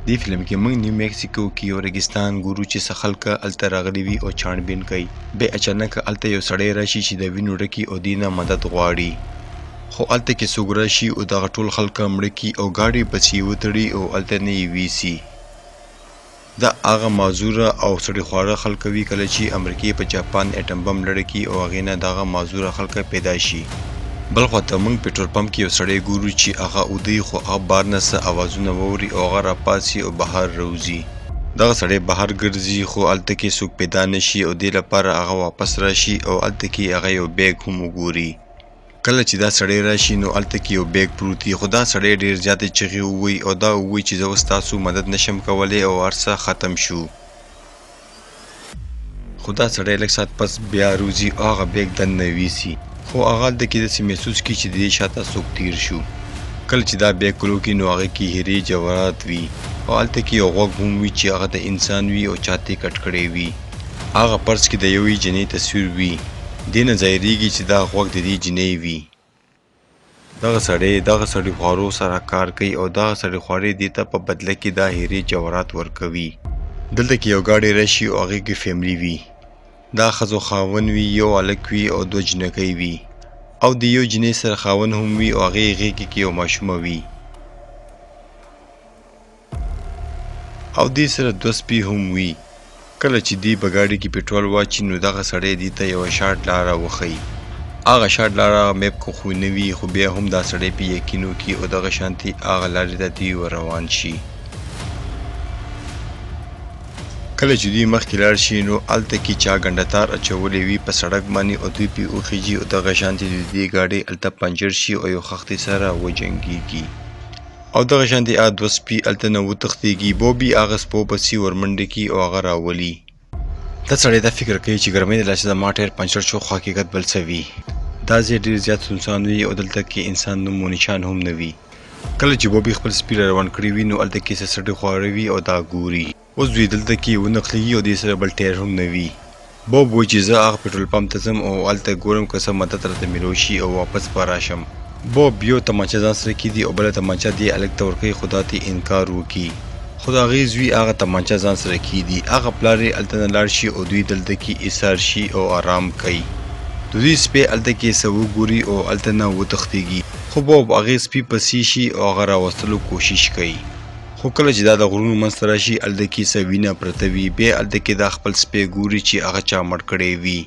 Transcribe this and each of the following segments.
دې فلم کې موږ نیو میکسیکو کې یو ریګستان ګورو چې څه خلک هلته راغلي وي او چاڼ بین کوي. بیا اچانک هلته یو سړی راشي چې د وینو ډکي او دې نه مدد غواړي، خو هلته کې څوک راشي او دغه ټول خلک مړه کړي او ګاډي پسې وتړي او هلته نه یې ویسي. دا هغه معذوره او سړي خواره خلک وي کله چې امریکې په جاپان اټم بم لړ کړي او هغې نه دغه معذوره خلک پیدا شي. بلخوا ته موږ پټرول پمپ کې یو سړی ګورو چې هغه اوده وي، خو هغه بار نه څه اوازونه واوري او هغه راپاڅي او بهر راوځي. دغه سړی بهر ګرځي خو هلته کې څوک پیدا نه شي او دې لپاره هغه واپس راشي او هلته کې هغه یو بیګ هم وګوري. کله چې دا سړی راشي نو هلته کې یو بیګ پروت وي، خو دا سړی ډېر زیاتې چغې ووایي او دا ووایي چې زه اوس ستاسو مدد نشم کولی او هر څه ختم شو. خو دا سړی لږ ساعت پس بیا روځي او هغه بیګ دننه ویسي، خو هغه هلته کې داسې محسوس کړي چې د دې شاته څوک تیر شو. کله چې دا بیګ کلو کړي نو هغه کې هیرې جواهرات وي او هلته کې یو غوږ هم وي چې هغه د انسان وي او چاته یې کټ کړی وي. هغه پرس کې د یوې جینۍ تصویر وي. دې نه ظاهریږي چې دا غوږ د دې جینۍ وي. دغه سړی دغه سړي خوارو سره کار کوي او دغه سړي خوارې دې ته په بدله کې دا هیرې جواهرات ورکوي. دلته کې یو ګاډی راشي او هغې کې فیملی وي. دا ښځو خاوند وي، یو هلک وي او دوه جینکۍ وي او د یو جینۍ سره خاوند هم وي او هغې غېږې کې یو ماشومه وي او دې سره دوه سپي هم وي. کله چې دی په ګاډي کې پټرول واچي نو دغه سړی دې ته یوه شارټ لاره وښيي. هغه شارټ لاره هغه میپ کې خو نه وي، خو بیا هم دا سړی پې یقین وکړي او دغه شانتې هغه لارې ته دوی ور روان شي. کله چې دوی مخکې لاړ شي نو هلته کې چا ګنډه تار اچولی وي په سړک باندې او دوی پې وخیژي او دغه شانتې د دې ګاډۍ هلته پنجر شي او یو خښتې سره وجنګیږي. او دغه شانتې هغه دوه سپي هلته نه وتښتېږي. بوبي هغه سپو پسې ورمنډې کړي او هغه راولي. دا سړی دا فکر کوي چې ګرمۍ د لاسه زما ټایر پنچر شو، خو حقیقت بل څه وي. دا ځای ډېر زیات سنسان وي او دلته کې انسان نوم و نشان هم نه وي. کله چې بوبي خپل سپي را روان کړي وي نو هلته کې څه سړي خواره وي او دا ګوري. اوس دوی دلته کې ونښلېږي او دې سره بل ټایر هم نه وي. بوب وایي چې زه هغه پټرول پمپ ته ځم او هلته ګورم که څه مدد راته میلو شي او واپس به راشم. بوب یو تمانچه ځان سره کیدي او بله تمانچه دې هلک ته ورکوي خو دا ترې انکار وکړي. خو د هغې زوی هغه تمانچه ځان سره کیدي. هغه پلار یې هلته نه لاړ شي او دوی دلته کې ایسار شي او ارام کوي. د دوی سپی هلته کې څه وګوري او هلته نه وتښتیږي. خو بوب هغې سپي پسې شي او هغه راوستلو کوشش کوي. خو کله چې دا د غرونو منځ ته راشي هلته کې څه وینه پرته وي. بیا هلته کې دا خپل سپی ګوري چې هغه چا مړ کړی وي.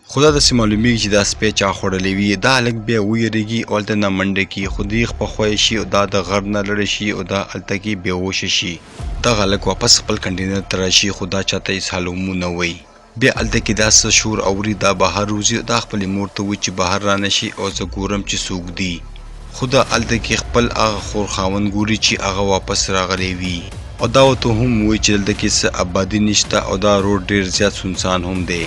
خو دا داسې معلومیږي چې دا سپی چا خوړلی وي. دا هلک بیا ویریږي او هلته نه منډه کړي، خو دی په خوا یې شي او دا د غر نه لرې شي او دا هلته کې بېهوښه شي. دغه هلک واپس خپل کنټینر ته راشي خو دا چاته هېڅ حال هم ونه وایي. بیا هلته کې دا څه شور اوري، دا بهر وځي او دا خپلې مور ته وایي چې بهر رانه شي او زه ګورم چې څوک دي. خو دا هلته کې خپل هغه خور خاوند ګوري چې هغه واپس راغلی وي او دا ورته هم وایي چې دلته کې څه ابادي نشته او دا روډ ډېر زیات سنسان هم دی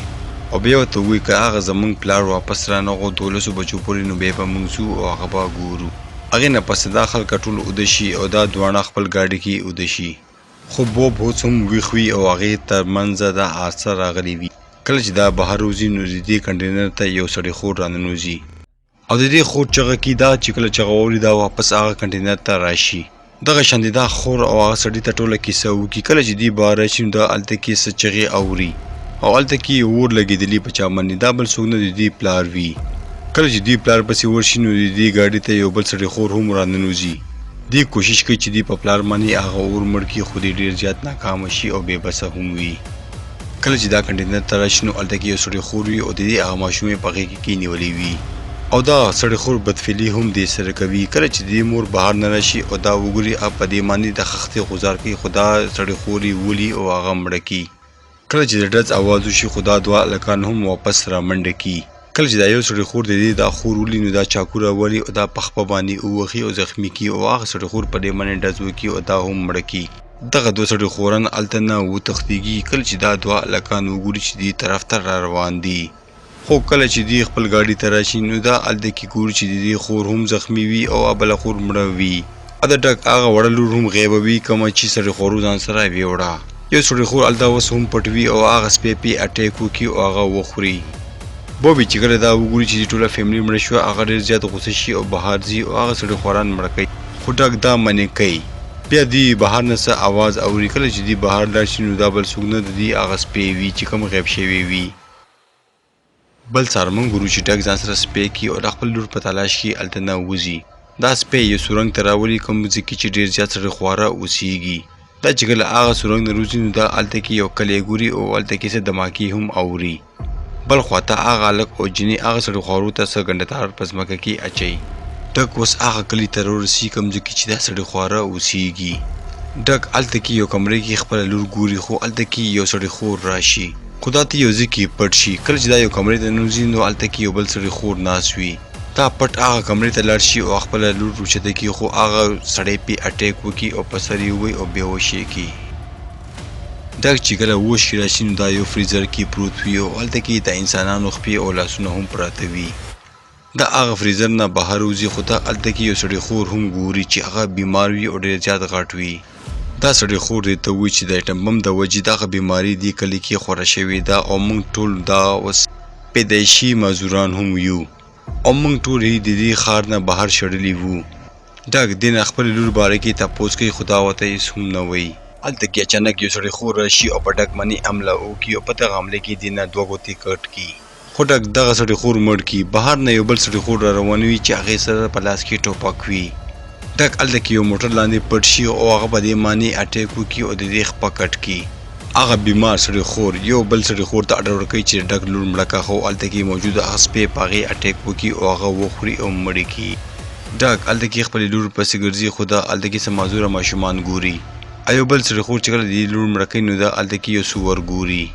او بیا ورته وایي که هغه زمونږ پلار واپس رانغو دولسو بجو پورې نو بیا به مونږ ځو او هغه به ګورو. هغې نه پس دا خلک ټول اوده شي او دا دواړه خپل ګاډي کې اوده شي. خو بوب هوڅ هم ویښ وي او هغې تر منځه دا حادثه راغلې وي. کله چې دا بهر وځي نو د دې کنټینر ته یو سړی خور راننوځي او د دې خور چغه کړي. دا چې کله چغه واوري دا واپس هغه کنټینر ته راشي. دغه شان دا خور او هغه سړي ته ټوله کیسه وکړي. کله چې دوی بهر راشي نو دا هلته کې څه چغې اوري او هلته کې اور لګېدلی په چا باندې، دا بل څوک نه د دوی پلار وي. کله چې دوی پلار پسې ورشي نو د دې ګاډي ته یو بل سړي خور هم راننوځي. دی کوشش کوي چې دی په پلار باندې هغه اور مړ کړي، خو دی ډیر زیات ناکامه شي او بې بسه هم وي. کله چې دا کنټینر ته راشي نو هلته کې یو سړی خور وي او د دې هغه ماشوم یې په غېږ کې نیولی وي او دا سړی خور بدفعلي هم دې سره کوي. کله چې د دې مور بهر نه راشي او دا وګوري هغه په دې باندې د خښتې غوزار کوي، خو دا سړی خور یې ولي او هغه مړه کړي. کله چې د ډز اواز وشي خو دا دوه هلکان هم واپس رامنډه کړي. کله چې دا یو سړي خور د دې دا خور ولي نو دا چاکو راولي او دا په خپه باندې ووهي او زخمي کړي او هغه سړي خور په دې باندې ډز وکړي او دا هم مړه کړي. دغه دوه سړي خوران هلته نه وتښتیږي. کله چې دا دوه هلکان وګوري چې دې طرف ته را روان دي، خو کله چې دوی خپل ګاډي ته راشي نو دا هلته کې ګوري چې د دې خور هم زخمي وي او بله خور مړه وي او د ډک هغه وړه لور هم غیبه وي کومه چې سړي خورو ځان سره ویوړه. یو سړي خور هلته اوس هم پټ وي او هغه سپی پې اټیک وکړي او هغه وخوري. بوبي چې کله دا وګوري چې ټوله فیملی مړه شوه هغه ډېر زیات غوسه شي او بهر ځي او هغه سړي خوران مړه کوي، خو ډاک دا منع کوي. بیا دوی بهر نه څه اواز اوري. کله چې دوی بهر لاړ شي نو دا بل څوک نه د دوی هغه سپی وي چې کوم غیب شوی وي. بل سهار موږ ګورو چې ډګ ځان سره سپی کي او د خپل لور په تلاش کې هلته نه وځي. دا سپی یو سورنګ ته راولي کوم ځای کې چې ډېر زیات سړي خواره اوسیږي. دا چې کله هغه سورنګ نه روځي نو دا هلته کې یو کلی ګوري او هلته کې څه دماکې هم اوري. بل خوا ته هغه هلک او جینۍ هغه سړي خوارو ته څه ګنډه تار په ځمکه کې اچوي. ډک اوس هغه کلي ته راورسي کوم ځای کې چې دا سړي خواره اوسیږي. ډک هلته کې یو کمرې کې خپله لور ګوري خو هلته کې یو سړي خور راشي. خو دا ته یو ځای کې پټ شي. کله چې دا یو کمرې ته ننوځي نو هلته کې یو بل سړي خور ناست وي. دا پټ هغه کمرې ته لاړ شي او خپله لور اوچته کړي خو هغه سړی پې اټیک وکړي او په سر یې ووهي او بېهوش یې کړي. ډک چې کله هوش کې راشي نو دا یو فریزر کې پروت وي او هلته کې د انسانانو خپې او لاسونه هم پراته وي. دا هغه فریزر نه بهر وځي خو دا هلته کې یو سړي خور هم ګوري چې هغه بیمار وي او ډېر زیات غټ وي. دا سړي خور دې ته وایي چې د اټم بم د وجې دغه بیماري دې کلي کې خوره شوې ده او موږ ټول دا اوس پیدایشي معذوران هم یو او موږ ټول یې د دې ښار نه بهر شړلي وو. ډاک دې نه خپلې لور باره کې تپوس کوي خو دا ورته هېڅ هم نه وایي. هلته کې اچانک یو سړی خور راشي او په ډک باندې حمله وکړي او په دغه حمله کې دې نه دوه ګوتې کټ کړي. خو ډک دغه سړي خور مړ کړي. بهر نه یو بل سړي خور را روان وي چې هغې سره په لاس کې ټوپک وي. ډک هلته کې یو موټر لاندې پټ شي او هغه په دې معنی اټیک وکړي او د دې خپه کټ کړي. هغه بیمار سړي خور یو بل سړي خور ته اډر ورکوي چې د ډک لور مړه که خو هلته کې موجوده هغه سپی په هغې اټیک وکړي او هغه وخوري او مړ یې کړي. ډاک هلته کې خپلې لور پسې ګرځي خو دا هلته کې څه معذوره ماشومان ګوري. او یو بل سړي خور چې کله د دې لور مړه کوي نو دا هلته کې یو سور ګوري.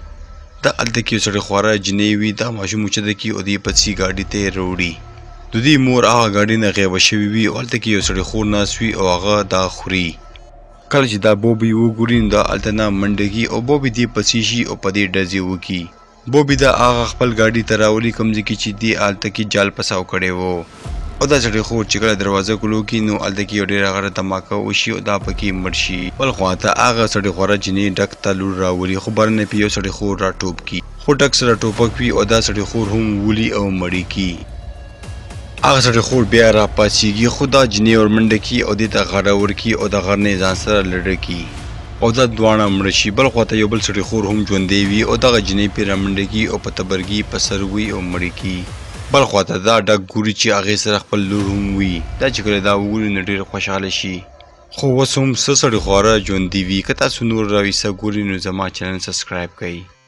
دا هلته کې یو سړي خواره جینۍ وي دا ماشوم اوچته کړي او دې پسې ګاډي ته یې راوړي. د دوی مور هغه ګاډي نه غیبه شوې وي او هلته کې یو سړي خور ناست وي او هغه دا خوري. کله چې دا بوبي وګوري نو دا هلته نه منډه کړي او بوبي دې پسې شي او په دې ډزې وکړي. بوبي دا هغه خپل ګاډي ته راولي کوم ځای کې چې دې هلته کې جال پساو کړی وو. او دا سړی خور چې کله دروازه کولو کې نو هلته کې یو ډیره غټه دماکه وشي او دا پکې مړ شي. بل خوا ته هغه سړی خوره جینۍ ډک ته لور راولي خو برنه پې یو سړی خور را ټوپ کړي خو ډک سره ټوپک وي او دا سړی خور هم ولي او مړی کړي. هغه سړی خور بیا را پاڅیږي خو دا جینۍ ورمنډه کړي او دې ته غره ورکړي او د غر نه یې ځان سره لړه کړي او دا دواړه مړه شي. بل خوا ته یو بل سړی خور هم ژوندی وي او دغه جینۍ پرې رامنډه کړي او په تبرګي یې په سر وي او مړی کړي. بل خوا ته دا ډک ګوري چې هغې سره خپل لور هم وي. دا چې کله دا وګوري نو ډېر خوشحاله شي. خو اوس هم څه سړي خواره ژوندي وي. که تاسو نور راویسه ګوري نو زما چینل سبسکرایب کړئ.